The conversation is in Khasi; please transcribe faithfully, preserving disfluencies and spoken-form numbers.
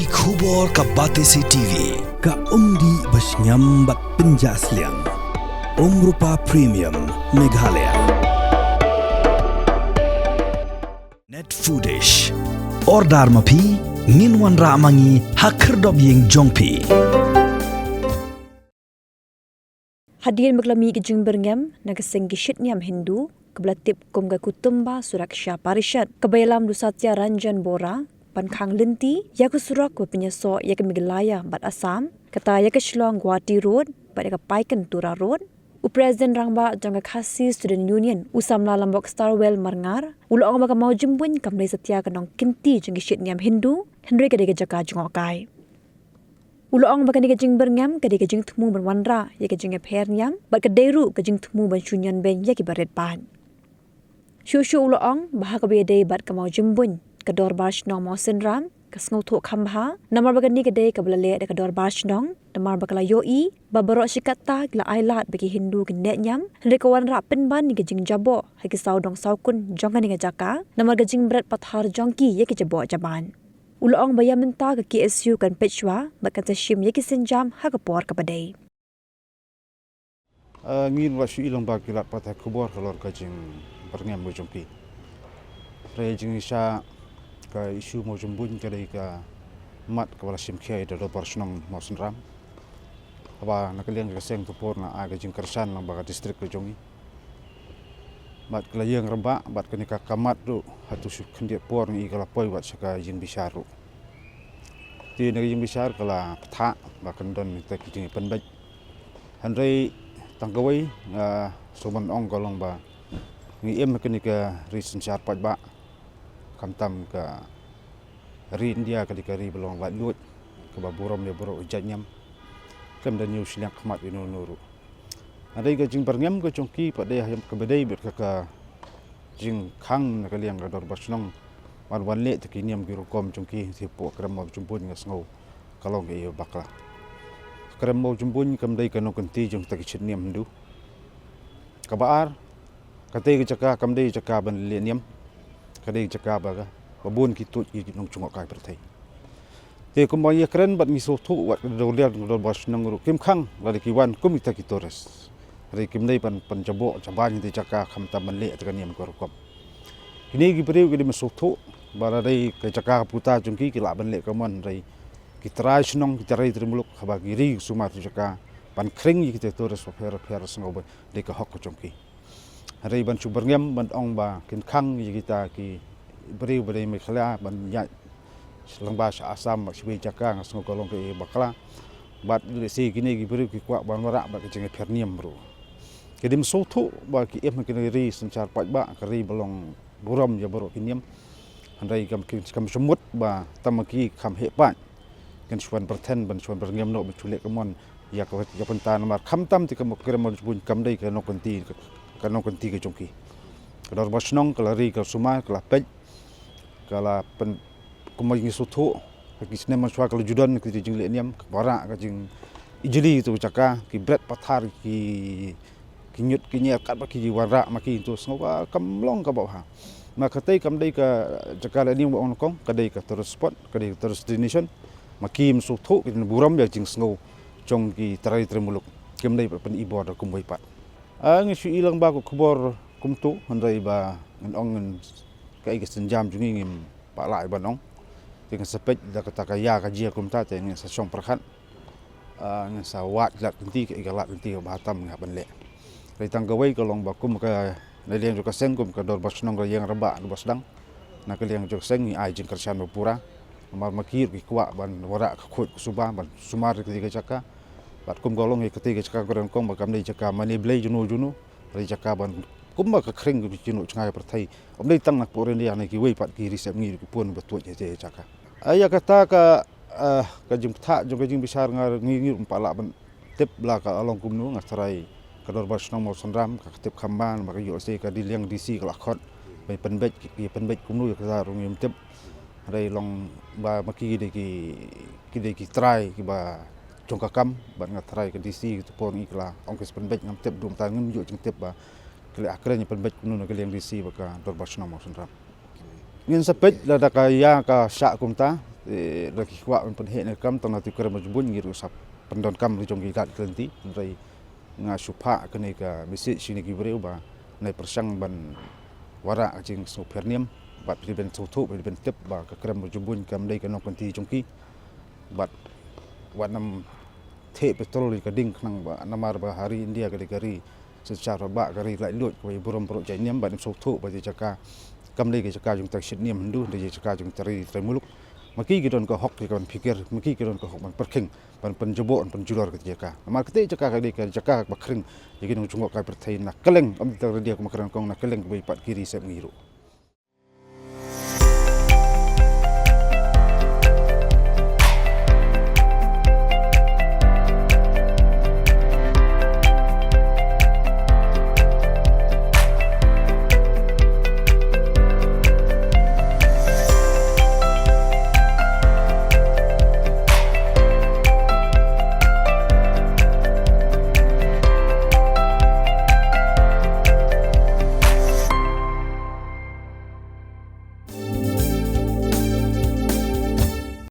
Khubor ka Batesi T V, ka umdih ba shngiam bad pynjah sliang. Umrupa Premium, Meghalaya. Net Foodish. Order ma phi, ngin wanrah ma ngi ha khyrdop ïing jong phi. Hadien ba ka la mih ka jingbyrngem na ka seng ki shitniam Hindu kaba la tip kum ka Kutumba Suraksha Parishad, kaba ïalam da u Satya Ranjan Bora, ban khang lynti ïa ka surok ba pynïasoh ïa ka Meghalaya bad Assam, kata ïa ka Shillong Guwahati Road bad ïa ka Paiken Tura Road, u President Rangbah jong ka Khasi Student Union, u samla Lambok Starwell Marngar, u la ong ba ka Mawjymbuin kam dei satia ka nongkynti jong ki shitniam Hindu, hynrei ka dei ka jaka jngohkai. U la ong ba kane ka jingbyrngem ka dei ka jingthmu ban wanrah ïa ka jingïapher niam bad ka dei ruh ka jingthmu ban shu ñion beiñ ïa ki barit paid. Shuh shuh u la ong ba ha kaba ïadei bad ka Mawjymbuin, ka Dorbar Shnong Mawsynram ka sngewthuh kham bha, namar ba kane ka dei kaba la leh da ka Dorbar Shnong, namar ba ka la ïohi ba baroh shi katta ki la ailad ba ki Hindu kin neh niam, hynrei ka wanrah pynban ïa ka jingjaboh ha ki sawdong sawkun jong kane ka jaka, namar ka jingbret pathar jong ki ïa ki jaboh jaban. U la ong ba ïa mynta ka K S U kan peit shuwa bad kan sa shim ïa ki sienjam ha ka por kaba dei. Ah, ngin wat shu i lang ba ki lad pathai khubor halor ka jingbyrngem ka jong ki. Hynrei jingshisha ka issue Mawjymbuin ka dei ka mat kaba la shim khia da u Dorbar Shnong Mawsynram. Haba na ka liang ka seng tu por nga ai ka jingkyrshan lang ba ka district ka jong ngi. Bad ka la ïeng rangbah bad kane ka mat ruh ha tu shu khyndiat por ngi ka la poi wat sha ka jingbishar ruh. Te na ka jingbishar ka la pynthah ba kan don ïa kita ki jingpynbeit. Hynrei tang kawei nga sngewbha ban ong ka long ba ngi im ha kane ka ri synshar paidbah. Khamtam ka ri India ka dei ka ri ba long laitluid kaba burom ïa baroh ki jait niam. Khlem da ñiew shiliang khmat ïa uno uno ruh. Hynrei ka jingbyrngem ka jong ki pat dei ha kaba dei bad ka, ka jingkhang na ka liang ka Dorbar Shnong ban wan leh ïa ki niam ki rukom jong ki hapoh krem Mawjymbuin nga sngew ka long kaei kaba bakla. Krem Mawjymbuin kam dei ka nongkynti jong kita ki shitniam Hindu. Kaba ar, kata ka jaka kam dei jaka ban leh niam. Ka dei jaka ba ka, ba bun ki tuid ki nongjngohkai pyrthei. Te kumba ïakren bad ngi sngewthuh wat ka dor liang ka Dorbar Shnong ruh kim khang lada ki wan kum kita ki tourist. Hynrei kim dei ban, ban jaboh jaban ïa ka jaka khamtam ban leh ïa ka niam ka rukom. Kine ki briew ki dei ban sngewthuh ba lada ka jaka ka puta jong ki ki lah ban leh kumno, hynrei ki trai shnong, ki trai trai muluk, haba ki ri sumar tu jaka ban khring ïa kita tourist bapher bapher, sngewbha dei ka hok ka jong ki. Hynrei ban shu byrngem ban ong ba kin khang ïa kita ki briew ba dei Meghalaya ban ïaid lyngba sha Assam bad shibun jaka nga sngew ka long kaei kaba bakla. Bad lehse kine ki briew ki kwah ban wanrah bad ka jingïapher niam ruh. Ki dei ban sngewthuh ba ki im ha kane ka ri synshar paidbah, ka ri ba long burom ïa baroh ki niam. Hynrei kam, kam shym mut ba tang ma ki kham heh paid kin shu wan pyrthen ban shu wan byrngem noh ban shu leh kumno ïa ka, ïa ka bynta namar khamtam te ka krem Mawjymbuin kam dei ka nongkynti, ka, ka nongkynti ka jong ki. Ka Dorbar Shnong ka la ri, ka la sumar, ka la peit, ka la pyn, kumba ngi sngewthuh ha ki snem mynshuwa ka la ju don ka jingleh niam, ka wanrah ka jingijli tu jaka, ki bret pathar, ki ki ñiut ki ñier katba ki wanrah ma ki, tu sngew ka kam long kaba bha. Ma katei kam dei ka jaka leh niam ba ong nyngkong, ka dei ka tourist spot, ka dei ka tourist destination. Ma ki ym sngewthuh, ki dei ban burom ïa ka jingsngew jong ki trai trai muluk. Kim dei ban pyn-i bor da kumwei pat. Ah, ngi shu i lang ba ka khubor kumtu, hynrei ba ngan ong ngan kaei ka sienjam jong ngi ngim pat lah ban ong. Te ngan sa peit da kata ka ïa ka jia kumta te ngan sa shong pyrkhat. Ah, ngan sa wad lad lynti kaei ka lad lynti kaba tam ngi hap ban leh. Hynrei tang kawei ka long ba kum ka na liang jong ka seng kum ka Dorbar Shnong ka ïeng rangbah kaba sdang. Na ka liang jong ka seng ngi ai jingkyrshan ba pura. Namar ma ki ruh ki kwah ban wanrah ka khuid ka suba ban sumar ïa katei ka jaka. Bad kum ka long ïa katei ka jaka ka nyngkong ba kam dei jaka mane blei juno juno. Hynrei jaka ban kumba ka khring ka jingïasyllok jngai pyrthei. Ym dei tang na ka pud India, na kiwei pat ki ri sepngi ruh ki pun ba tuid ïa katei ka jaka. Ah, ïa kata ka, ah, ka jingbthah jong ka jingbishar nga ngi, ngi ruh ngim pat lah ban tip ba la ka long kumno, nga tharai ka Dorbar Shnong Mawsynram ka tip kham bha, namar ka ïoh lehse ka dei liang D C ka la khot ban pynbeit, ki, ki pynbeit kumno ïa kata ruh ngim tip. Hynrei long ba ma ki dei ki, ki dei ki trai kiba jong ka kam, bad nga tharai ka D C tu por ngi ka la ong ki sa pynbeit, ngam tip, dum ta ngim ïoh jingtip ba ki la kren ïa pynbeit kumno na ka liang D C bad ka Dorbar Shnong Mawsynram. Ngin sa peit lada ka ïa ka shah kumta, Te da ki kwah ban pynheh ne kam tang na tu krem jubun ngi ruh sa pyndonkam ri jong ki gat kylenti. Hynrei nga shu phah kane ka message shini ki briew ba nai pyrshang ban wara ka jingsngewpher niam bad phi ban sngewthuh phi ban tip ba ka krem jubun kam dei ka nongkynti jong ki. Bad wat nam theh petrol ïa ka ding khnang ba namar ba ha ri India ka dei ka ri synshar ba ka ri laitluid kaba burom baroh jait niam bad ym sngewthuh ba dei jaka kam dei ka jaka jong tang shit niam Hindu dei jaka jong tang ri trai muluk. Ma ki ki don ka hok ïa ka ban phikir, ma ki ki don ka hok ban pyrkhing ban pynjubok ban pynjulor ka jaka. Namar kata jaka ka dei ka jaka ba khring ïa ki nongjngohkai pyrthei na kylleng, ym tang India kumba kren kong na kylleng kaba pat ki ri sep ngi ruh.